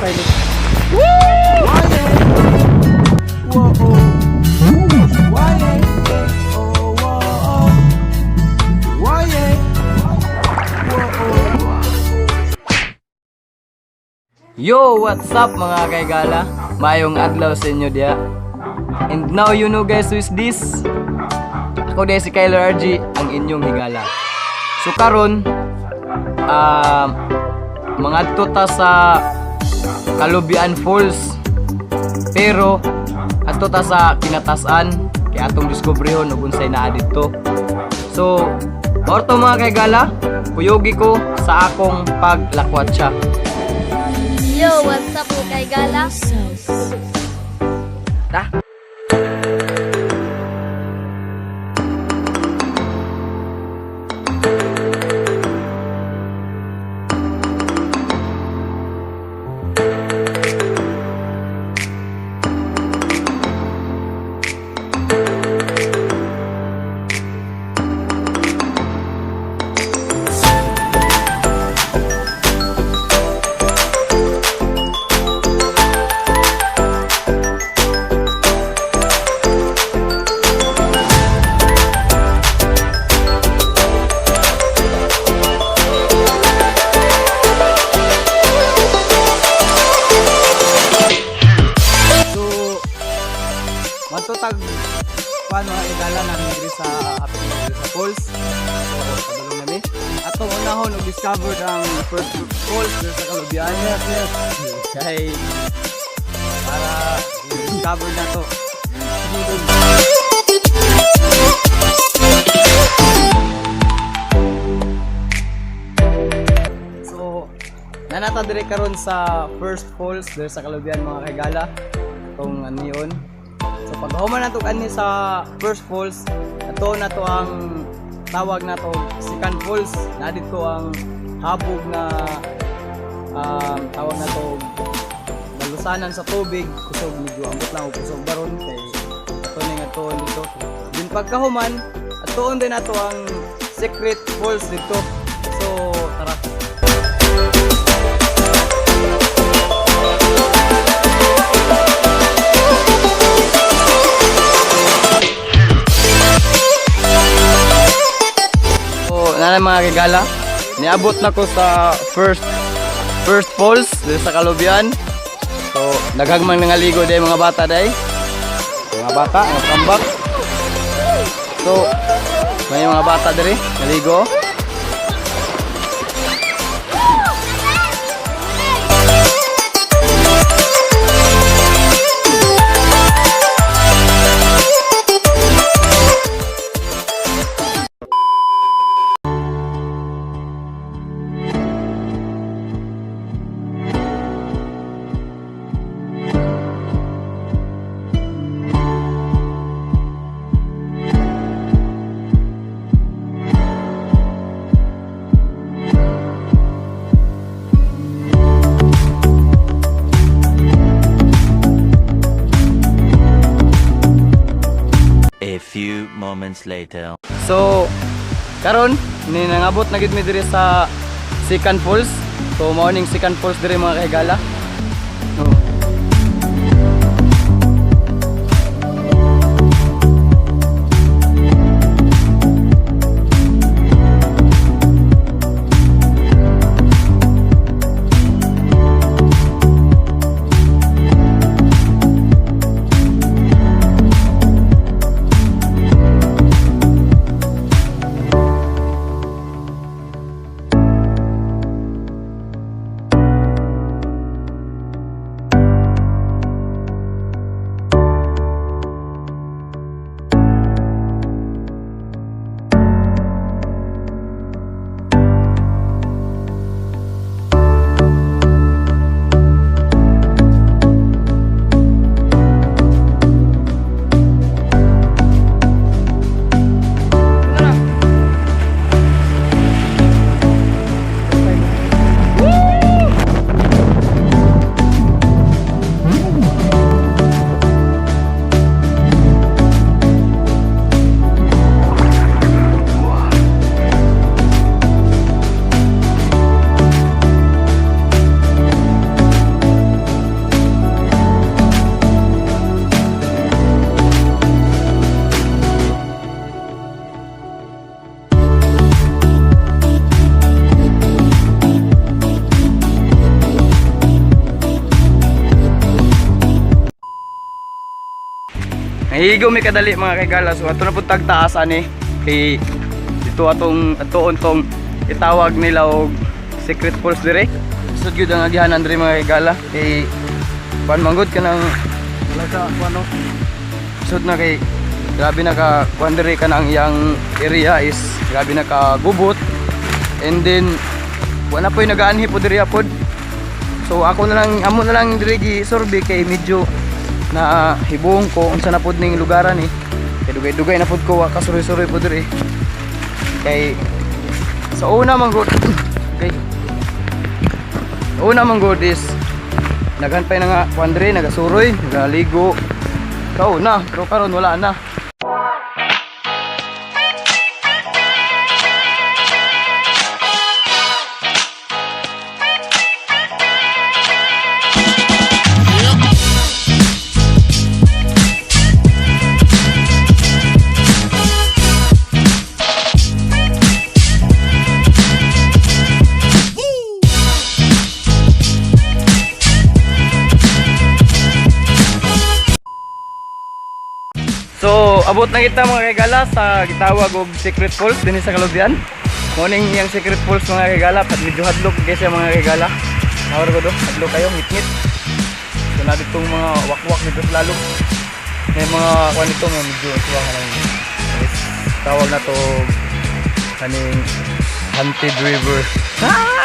Pilot. Yo, what's up, mga kaigala? Maayong adlaw sa inyo diya. And now you know, guys, who is this? Ako diay si Kyler RG, ang inyong higala. So karon, mangadto ta sa Kalubian Falls. Pero adto ta sa kinatasan kay atong diskubrehon ug unsay naa didto. So, mao to, mga kaigala, kuyugi ko sa akong paglakwatsa. Yo, what's up, mga kaigala? Ta. So, manto tag kuan, mga igala, namin diri sa apil diri sa falls. So, padulong nami. Atong unahon og discovered ang first falls diri sa Kalubian. Yes. Kay para discover na to. So, nanata diri karon sa first falls diri sa Kalubian, mga kaigala. Itong ano yun. So pag human nato ani sa first falls, ato na to ang tawag nato second falls. Na dito ang habog na tawag nato nalusanan sa tubig, kusog medyo ambot lang og kusog baron kay ato ning atuon dito. Din pagkahuman, atuon din nato ang secret falls dito. So tara. So, nanay, mga kigala, niabot na ko sa first first falls dito sa Kalubian. So, naghagmang nangaligo day mga bata day. So, mga bata, mga tambak. So, may mga bata diri naligo. A few moments later. So, karon ni nangabot na gid mi diri sa Second Falls. So, mao ning Second Falls diri, mga kahigala. So, Nahigo mi kadali, mga kaigala. So ato na pud tagtaas ani kay dito atong atuon tong itawag nila og Secret Falls dire. Sud gyud ang agihanan dire, mga kaigala, kay kuan manggod kanang Wala sa ano. Sud na kay grabe na ka kuan dire, kanang iyang area is grabe na ka gubot and then wala po yung nagaanhi po diri pod. So ako na lang, amo na lang diri gi survey kay medyo na hibuong ko unsa na pod ning lugaran eh, kay dugay-dugay na pod ko wa kasuroy-suroy po diri. Kay sa una man gud, okay, una man gud is naghan pa na nga kuan diri, nagasuroy, nagaligo kauna, pero karon wala na. So, abot na kita, mga kaigala, sa gitawag og Secret Falls dinhi sa Kalubian. Morning iyang Secret Falls, mga kaigala, pat medyo hadlok kay siya, mga kaigala. Nawar ko do, hadlok kayo, ngit-ngit. So na ditong mga wakwak dito sa lalom. May mga kuan dito nga medyo suwa ka lang. Yes, tawag na to kaning Haunted River.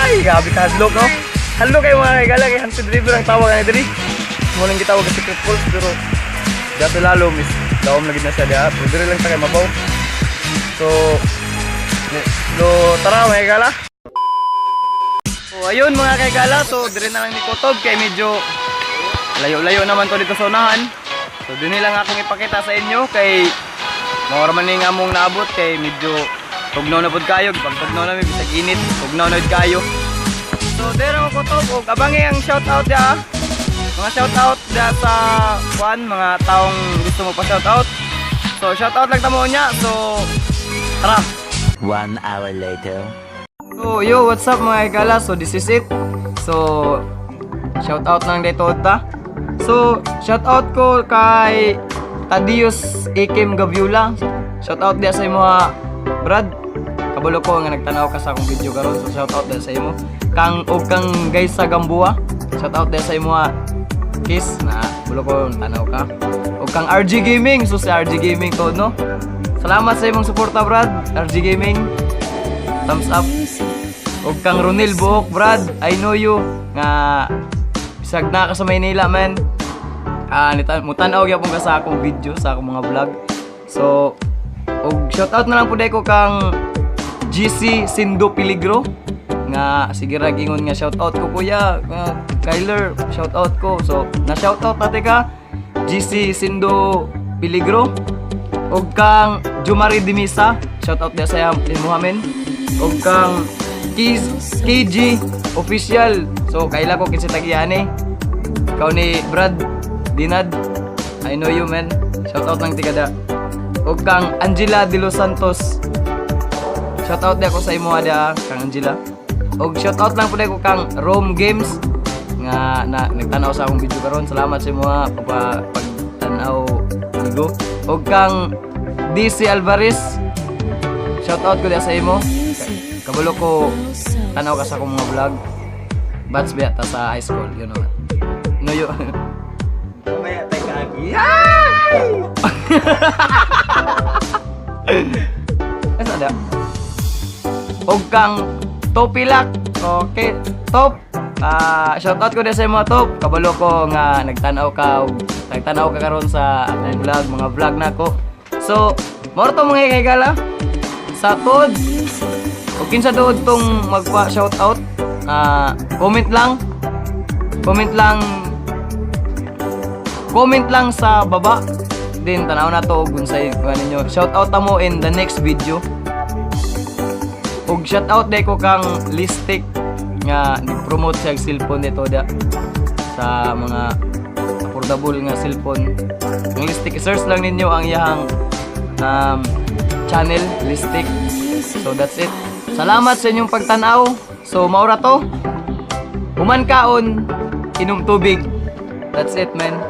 Ay, grabe ka hadlok, no? Hadlok kayo, mga kaigala, kay Haunted River ang tawag ani diri. Mo nang gitawag og Secret Falls, pero dato lalom is daom lagi na siya diha. Pero diri lang ta kay mabaw. So tara, mga kaigala. So ayun, mga kaigala, so diri na lang ni Kotob kay medyo layo-layo naman to dito sa unahan. So dinhi lang akong ipakita sa inyo kay mao ra man ning among naabot kay medyo tugnaw na pud kayo, pagtugnaw na mi bisag init, tugnaw na jud kayo. So diri mo Kotob ug abangi ang shoutout diha. Mga shoutout diha sa kuan, mga taong gusto mo pa shoutout. So shoutout lang tamo niya. So tara. One hour later. So, yo, what's up, mga kaigala? So, this is it. So, shout out lang dito ta. So, shout out ko kay Tadius Ikim Gaviula. Shout out diya sa imo ha, Brad. Kabalo ko nga nagtanaw ka sa akong video karon. So, shout out diya sa imo. Kang og kang guys sa Gamboa. Shout out diya sa imo ha, Kiss na bulo ko tanaw ka. Og kang RG Gaming, so si RG Gaming to, no. Salamat sa imong suporta, Brad. RG Gaming. Thumbs up. Og kang Ronel Buhok, Brad, I know you nga bisag na ka sa Maynila, man. Ah, nita mutan-aw gyapon ka sa akong video, sa akong mga vlog. So, og shout out na lang pud ko kang GC Sindo Piligro nga sige ra gingon nga shout out ko, kuya nga Kyler, shout out ko. So, na shout out nate ka, GC Sindo Piligro. Og kang Jumari Dimisa, shout out diya sa imuha, men. Og kang Kiz, KG Official. So kaila ko kinsa tagiyani. Ikaw ni Brad Dinad. I know you, man. Shout out lang tigada. Og kang Angela De Los Santos. Shout out di ako sa imo ada kang Angela. Og shout out lang pud ko kang Rome Games nga na nagtanaw sa akong video karon. Salamat sa imo pagtan-aw, amigo. Og kang DC Alvarez. Shout out ko diya sa imo. Kabalo ko tanaw ka sa akong mga vlog. Bats biya ta sa high school. No yo. Mamaya tayo kaagi. Asa da? Og kang Topilak. Okay, Top. Ah, shout out ko din sa imo, Top. Kabalo ko nga nagtan-aw ka og nagtan-aw ka karon sa akong vlog, mga vlog nako. So, mao to, mga kaigala. Sa tuod. Og kinsa tuod tong magpa shout out, comment lang. Comment lang. Comment lang sa baba. Din tanaw na to og unsay kuan ninyo. Shout out ta mo in the next video. Ug shout out day ko kang Listic nga nag-promote siya og cellphone dito da sa mga affordable nga cellphone. Ang Listic, search lang ninyo ang iyang channel, Listic. So that's it. Salamat sa inyong pagtanaw. So maura to. Human kaon, inom tubig. That's it, man.